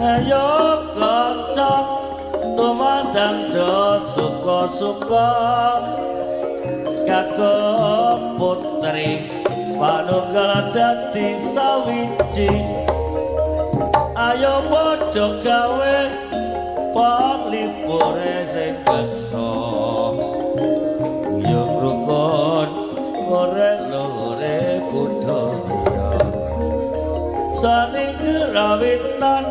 Ayo kanca tumandang do suka-suka kakung putri panunggal dadi sawiji. Ayo padha gawe panglipure sing beksa guyub rukun ore luhure budaya sani kerawitan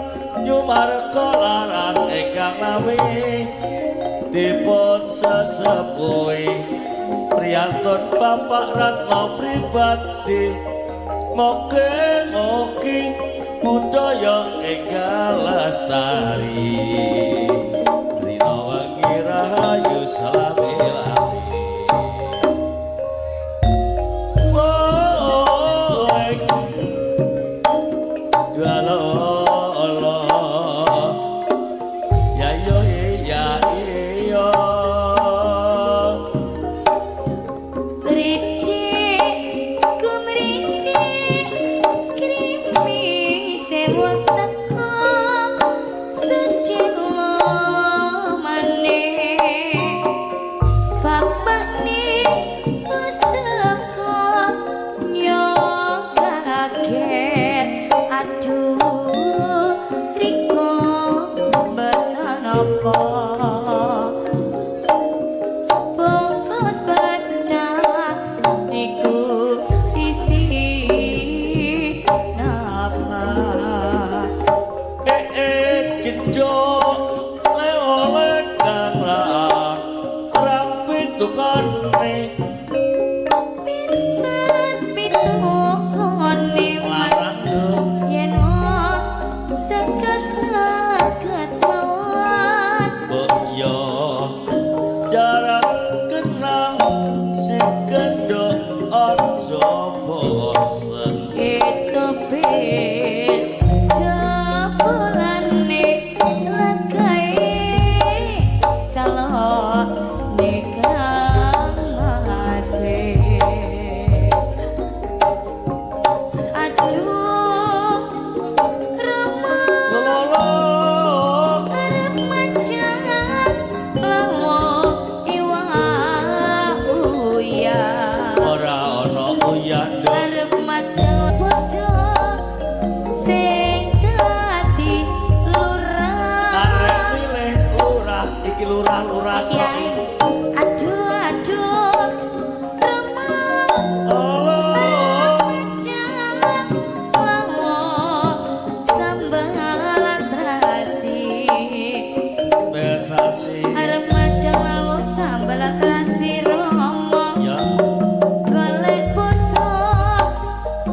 nyumarga laran ingkang nawi dipun sesepuhi priyantun Bapak Ratno pribadi. Mugi-mugi budaya enggal lestari rina wengi rahayu salami-lami. Woi dua lo ya yo ya iyo. Ricik kumricik krimise wis teko secelo maneh bapakne wis teko yo kaget aduh riko betan apa bungkus bedak niku isi napa. Eh eh gendok le oleh kang rang pitukane Pinten pitukane mas larang yo yen wong seket-seket mawon mbok yo jarang kenal si gendok aja bosen. Itu bil jebulane legae calon kang masih. Aduh Rama Lolo arep mancang lawo iwak uyah ora ana uyah nduk arep macang bojo sing dadi lurah arep milih lurah iki lurah-lurah iki ae. Aduh aduh Rama Lolo macang lawo sambal terasi Bersasi arep madang lawo sambal terasi Rama ya golek bojo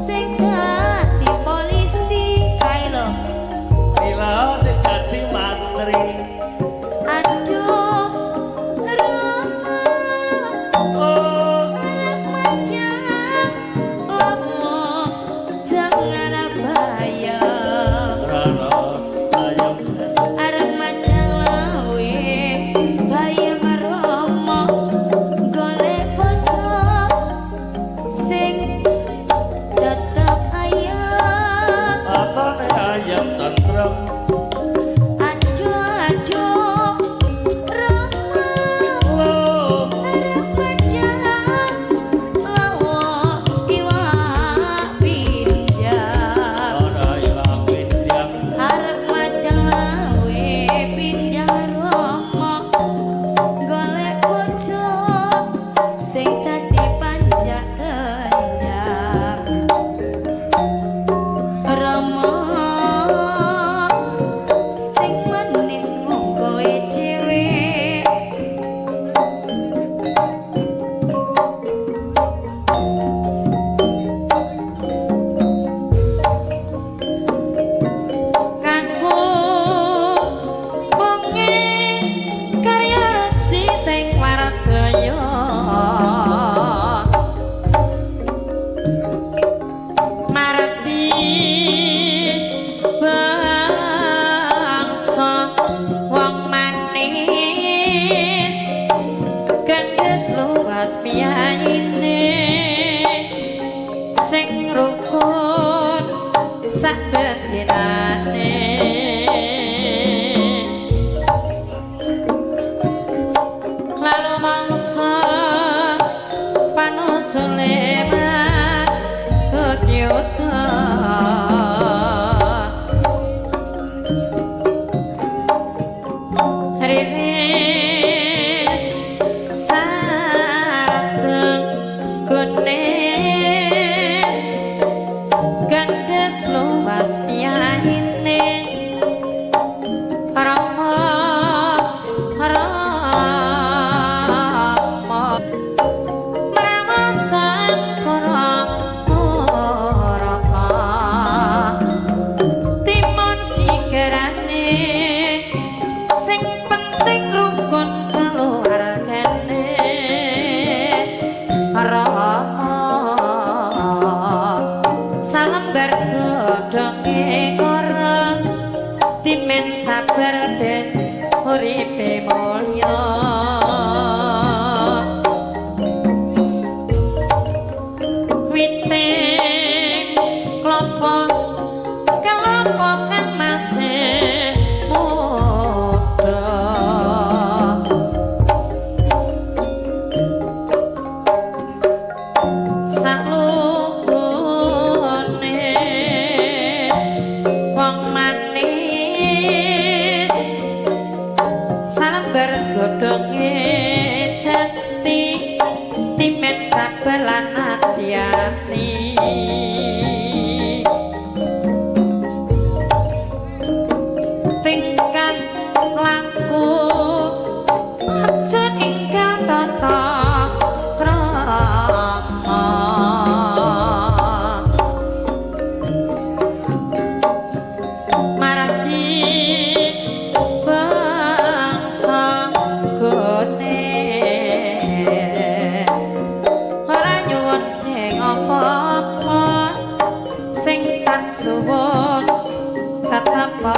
sing dadi polisi kae lho. Mila dadi mantri Aduh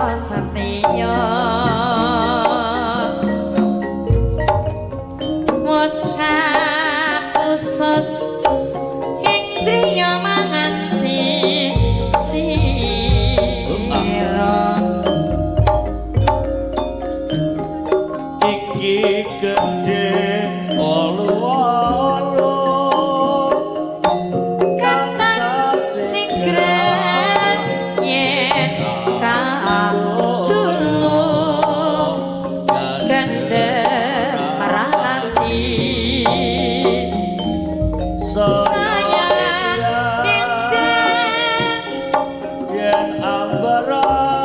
Setya wis kapusus ing driya manganti sira. Iki gedhe 88 Kang singkren yen kadulu gandes marati saya tindak yen ambara.